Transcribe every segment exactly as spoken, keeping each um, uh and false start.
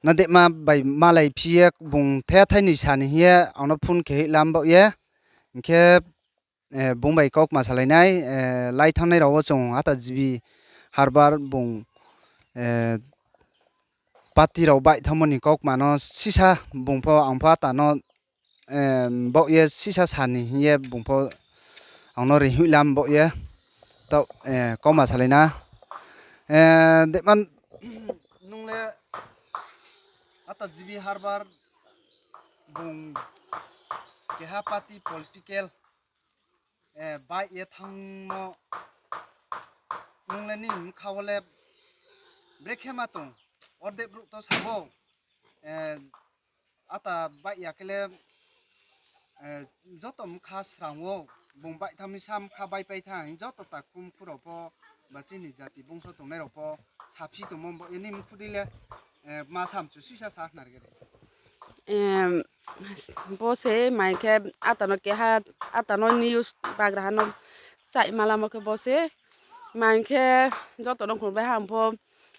Nadema bai malai phi ye bung thethai ni sa ni hing ye ang no phone khe hoih lam baoh ye. Hing khe, bung bai kaukma salai nai, lai thanngnai rao wo chung ata G B Harbar bung, party rao baih thanngmo ni kaukma no sisa bung pho ang pho ata no, baoh ye sisa sa ni hing ye bung pho ang no ri hoih lam baoh ye. Taoh, kaukma salai na. Dema, nung le ata G B Harbar bung keha party political baih ye thanngmo, nung le nini bkha wo le brekhe ma tong, ordek brouh to sa ou, ata baih ya khe le, joto bkha srang ou, bung baih thanng mi sa bkha baipai thanng hing joto takhu mkhu rao pho, ba chini jati bungso tongnai rao pho saphi tongmo bo ye nini mkhu dei le, ma samchu sisa sa khnari khe de. Bo se mai khe ata no keha, ata no news bagraha no chaima lamo khe bo se. Mai khe joto no khulum bai ha ang pho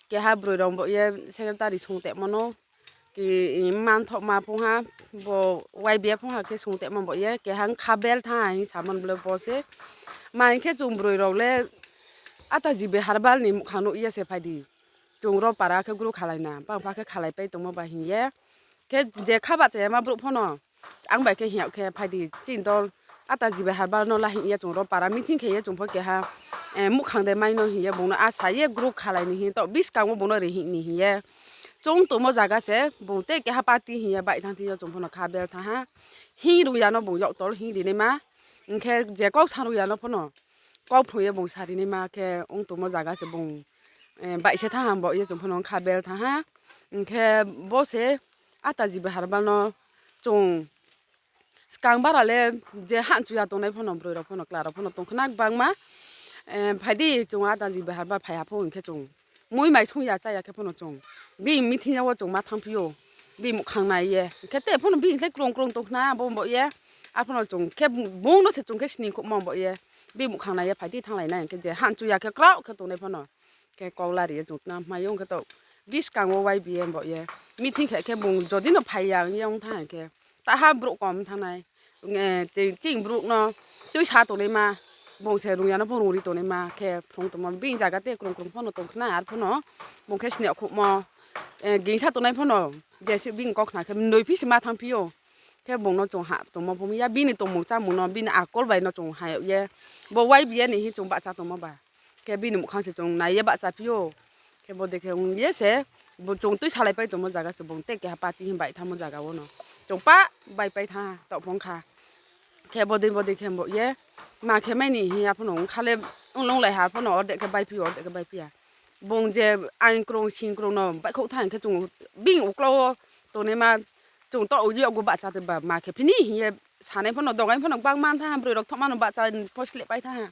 keha broi rao bo ye secretary sung temo no, mma mthohma phung ha, bo Y B A phung ha khe sung temo bo ye keha bkha bel thanng ha hing samo bo le bo se. Mai khe chung broi rao le ata G B Harbar ni muhkhang nuh ye se phai di. Chung ro para khe gru khalai na, bangpha khe khalaipai tongmo ba hing ye. Khe je kha bahcha ya ma brouh pho no ang bai khe hing yag khe phai di chini dol ata G B Harbar no la hing ye chung ro para meeting khe ye chung pho keha, muhkhang de mai no hing ye bung no asa ye gru khalai ni hing taoh buskang wo bung no ri hing ni hing ye. Chung tongmo zaga se bung tei keha party hing ye baih thanng thing yo chung pho no kha bel thanng ha. Hing rung ya no bung yaktol hing ri naima. Hing khe je kau sa rung ya no pho no kau phrung ye bung sa ri naima khe ong tongmo zaga se bung, baih se thanng ha bo ye chung pho no kha bel thanng ha. Hing khe bo se ata G B Harbar no chung skang bara le je hahchu ya tongnai pho no broi rao pho no kla rao pho no tong khna gbangma. Phai di chung ata G B Harbar phai ha pho hing khe chung mui mai sung ya chá ya khe pho no chung bini meeting ya wo chung ma thanngphi ou, bini muhkhang nai ye. Hing khe te pho no bini slái krung krung tong khna bo bo ye. Arphuh no chung khe bung no se chung khe sning khouhmo bo ye. Bini muhkhang nai ye phai di thannglai nai hing khe je hahchu ya khe kraoh khe tongnai pho no khe kau lari ye chung tnang mai ou hing khe taoh buskang wo Y B A bo ye meeting khe khe bung jodi no phai ya ong ye ong thanng hing khe taha brouh kom thanngnai, chini brouh no tuisa tongnaima, bung se rung ya no pho rung ri tongnaima khe phrung tongmo bini zaga te krung krung pho no tong khna arphuh no bung khe sning khouhmo, gingsa tongnai pho no je se bini kau khna khe mnoi phi se ma thanngphi ou. Khe bung no chung ha tongmo pho mi ya bini tongmung chámung no bini akol bai no chung ha yag ye. Bo Y B A ni hing chung bahcha tongmo ba. Khe bini muhkhang se chung nai ye bahchaphi ou. Khe bodei khe ong ye se, chung tuisalaipai tongmo zaga se bung tei keha party hing baih thanngmo zaga wo no. Chung pah baipai thanng ha, taoh phung kha. Khe bodei bodei khe bo ye, ma khe mai ni hing ya pho no ong kha le, ong longlai ha pho no ordek khe baiphi ou, ordek khe baiphi ya. Bung je aing krung sing krung no baihkhouh thanng khe chung bini uklau wo tongnaima chung taoh yakgu bahcha te ba ma khe phi ni hing ye sanai pho no, dogai pho no gbangma thanng ha, broi rao thohma no bahcha pho slehpai thanng ha.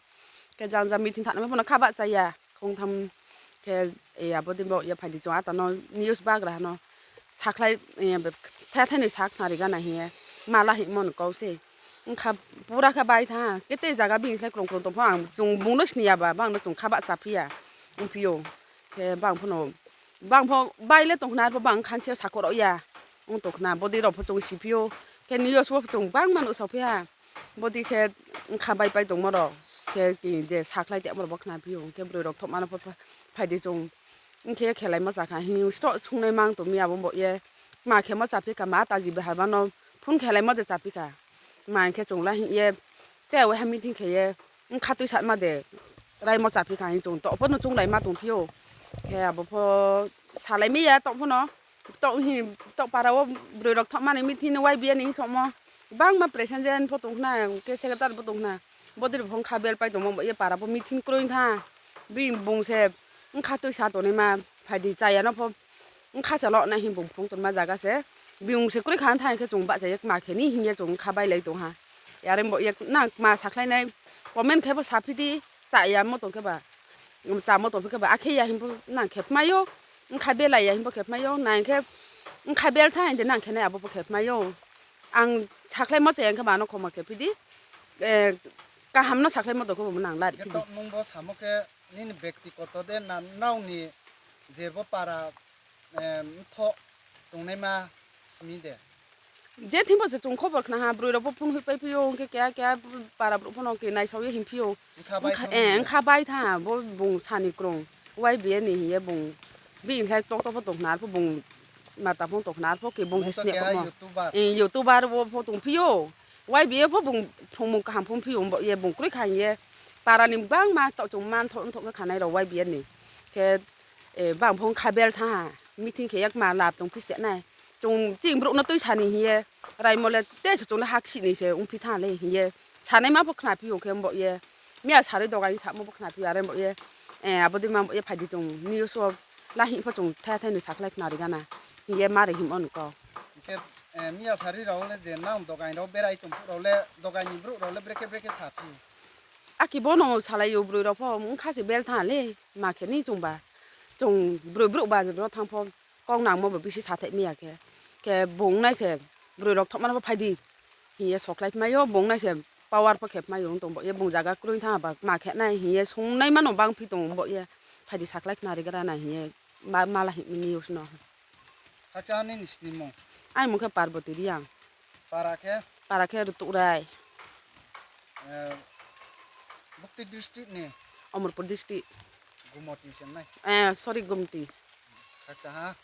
Khe jang jang meeting thanngnaima pho no kha bahcha ya, khongtham khe, abo dei bo ye phai di chung ata no news bagraha no sakhlai, thethai ni sa khnari gana hing ye, ma la hingmo no kau se. Ong kha pura khe bai thanng ha, khe tei zaga bini slái krung krung tong pho ang chung bung no sni ya ba, bang no chung kha bahchaphi ya, ongphi ou. Khe bang pho no, bang pho bai le tong khna, arpho bang khansi yo sakhouh rao ya. Ong tong khna, bodei rao pho chung siphi ou. Khe news wo pho chung gbangma nuhsaophi ha. Bodei khe ong kha baipai tongmo rao. Khe je sakhlai tongmo rao bo khnaphi ou. Khe broi rao thohma no pho phai di chung. Ong khe khelaimo cha kha hing sroh sungnai mang tong mi abo bo ye. Ma khemo chaphi kha, ma ata G B Harbar no phone khelaimo de chaphi kha. Ma hing khe chung la hing ye, te waiha meeting khe ye, ong kha tuisatma de, raimo chaphi kha hing chung taoh pho no chunglaima tongphi ou. Khe abo pho salai mi ya taoh pho no, taoh para wo broi rao thohma ni meeting no Y B A ni hing thohmo. Gbangma president pho tong khna, khe secretary pho tong khna. Bodei rao pho ong kha bel pai tongmo bo ye para pho meeting kroi thanng. Bini bung se ong kha tuisa tongnaima, phai di chaya no pho ong kha se lo nai hing bung phrung tongma zaga se. Bung se kroi kha thanng khe chung bahcha ye kma khe ni hing ye chung ong kha bailai tong ha. Are bo ye nang kma sakhlai nai comment khe pho saphi di, chayamo tong khe ba, chámo tong phi khe ba, akhe ya hing pho nang khe phmai ou, ong kha belai ya hing pho khe phmai ou, nang khe ong kha bel thanng hing de nang khe nai abo pho khe phmai ou. Ang sakhlaimo chaya khe ba no khoma khe phi di, kaham no sakhlaimo tong khe bo nang lari phi di. Nung bo samo khe nini bektigoto de na nrao ni je bo para, mthoh tongnaima simi de. Je thing pho se chung khobor khna ha, broi rao pho phone hoihpai phi ou, hing khe keha keha para brouh pho no ke naisao ye hing phi ou. Bkha bai thanng ha, bo bung sa ni krung, Y B A ni hing ye bung, bini slái ktokto pho tong khna, arpho bung mata pho tong khna, arpho ke bung se sni, YouTuber wo pho tong phi ou. Y B A pho bung phrungmung kaham pho phi ou, bo ye bung kroi kha hing ye. Para ni gbangma taoh chung manthoh mthoh khe khanai rao Y B A ni. Khe, bang pho kha bel thanng ha, meeting khe ye kma lab tong phi se nai. Chung chini brouh no tuisa ni hing ye, raimo le te se chung le haksi ni se ongphi thanng le hing ye. Sanaima pho khna phi ou khe bo ye. Miya sarui dogai samo pho khna phi ou, are bo ye. Abo dei ma bo ye phai di chung news wo la hing pho chung thai thai ni sakhlai khnari gana. Hing ye mare hingmo ni kau. Hing khe, miya sarui rao le je nang dogai rao berai tong phuh rao le, dogai ni brouh rao le brekhe brekhe sa phi. Aki bo no salai ou, broi rao pho bkha se bel thanng le, ma khe ni chungba. Chung broi brouh ba ro thanng pho, kau nangmo bo bisi sathai mai ya khe. Khe bung nai se, broi rao thohma no pho phai di hing ye sokhlai mai ou, bung nai se power pho khe mai ou, tong bo ye bung zaga kroi thanng ba ma khe nai hing ye sungnaima no bang phi tong bo ye, phai di sakhlai khnari gra nai hing ye, ma, mala hing mi news no. Khakchang ha nini snimung? Aini mung khe Parboti Reang. Para khe? Para khe Rutuhrai. Buktui district ni? Amarpur district. Gumoti se nai? Sorry, Gumti. Khakchang ha.